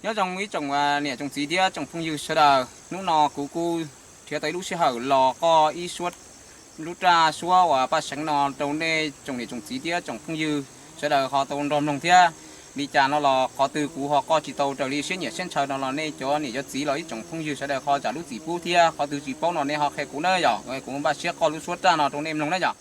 Nyob zoo ib tsoom niam tsoom txiv thiab tsoom phooj ywg sawv daws, hnub no kuv kuj nrhiav tau ib lub sij hawm los qoj ib suab, lub raj suab uas Paj Seev no rau nej tsoom niam tsoom txiv thiab tsoom phooj ywg sawv daws ho tau nrog mloog thiab. Li cas no los qhov twg kuv ho qoj tsis tau raws li siab nyiam siab ntshaw no los nej cov niam cov txiv los ib tsoom phooj ywg sawv daws ho zam lub txim pub thiab, qhov twg tsis paub no nej ho qhia kuv na yom, kuv npaj siab qoj lub suab raj no rau nej mloog na yom.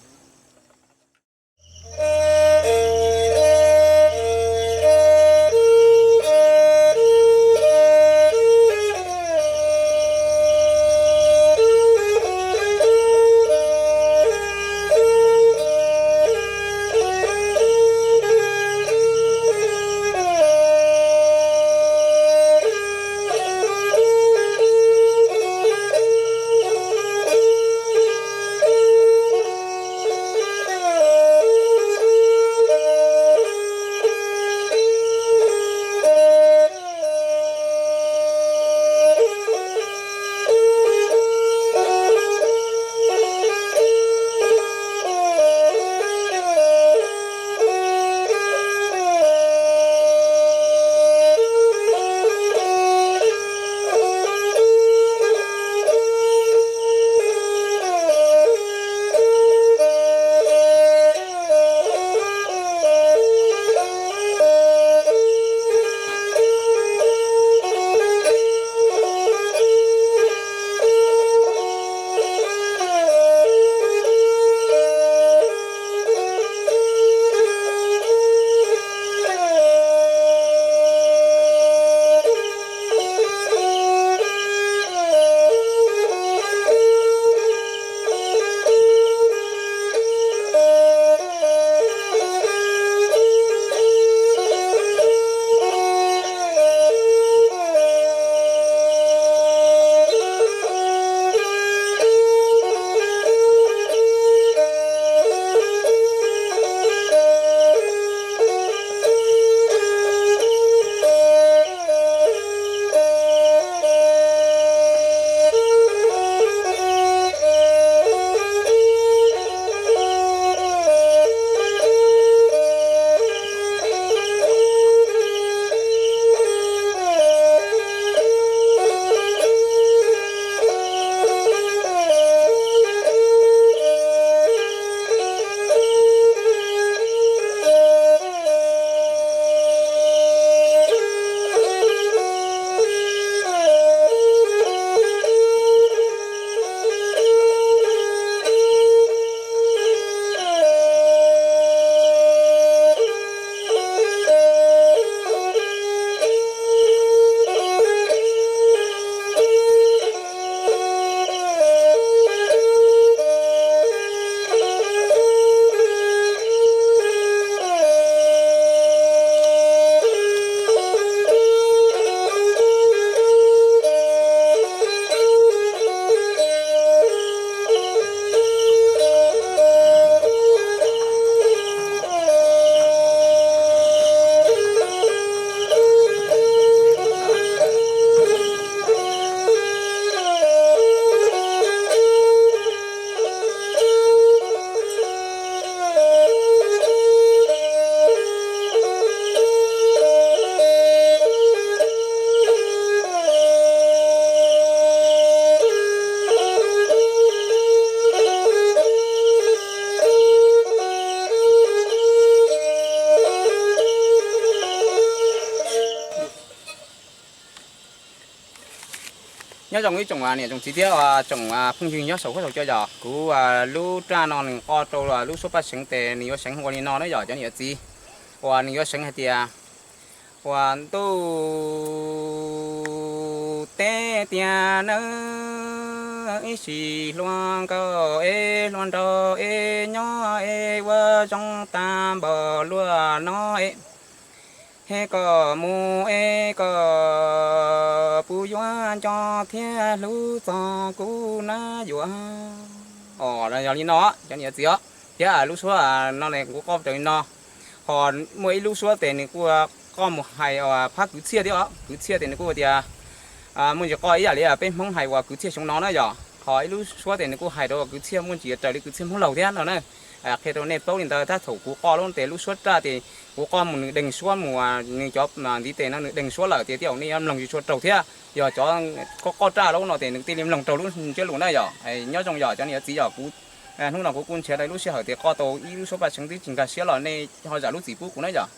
Nyob zoo ib tsoom niam tsoom txiv thiab tsoom phooj ywg nyob saum huab saum cua yom, kuv lub raj no nws qoj rau lub suab Paj Seev tes nws yuav seev ua li no na yom cov niam txiv, uas nws yuav seev hais tias, ua ntuj teb tiag nawb, ib sim hluas nkauj es hluas nraug es nyob es ua zoo tag npaum luaj no es, es koj mus es koj puas yuav nco thiab hlub txog kuv na yuav. Os, yog li no cov niam txiv os, thiab lub suab no kuv qoj raws li no. Ho muaj ib lub suab tes nws kuj qoj mus hais phab kwv txhiaj thiab os, kwv txhiaj tes nws kuj tias, muaj ntsis qoj ib yam li peb Hmoob hais uas kwv txhiaj xyoo no na yom. Ho ib lub suab tes nws kuj hais rau kwv txhiaj muaj ntsis raws li kwv txhiaj Hmoob laug thiab no na. Qhia rau nej paub li ntawd, tab thaum kuv qoj lub tes lub suab raj tes kuv qoj mus nws deeg suab mus, nws cov ntiv tes no nws deeg suab lawm tias tej zaum nej yuav mloog tsis tshua raug thiab. Yog cov qoj qoj raj lub no tes nws thiaj li mloog raug lub ntsiab lus na yom. Nyob zoo yom cov niam txiv yom, kuv hnub no kuv kuj nrhiav tau lub sij hawm tias qoj tau ib lub suab paj tseev twb tsis nkag siab los nej ho zam lub txim pub kuv na yom.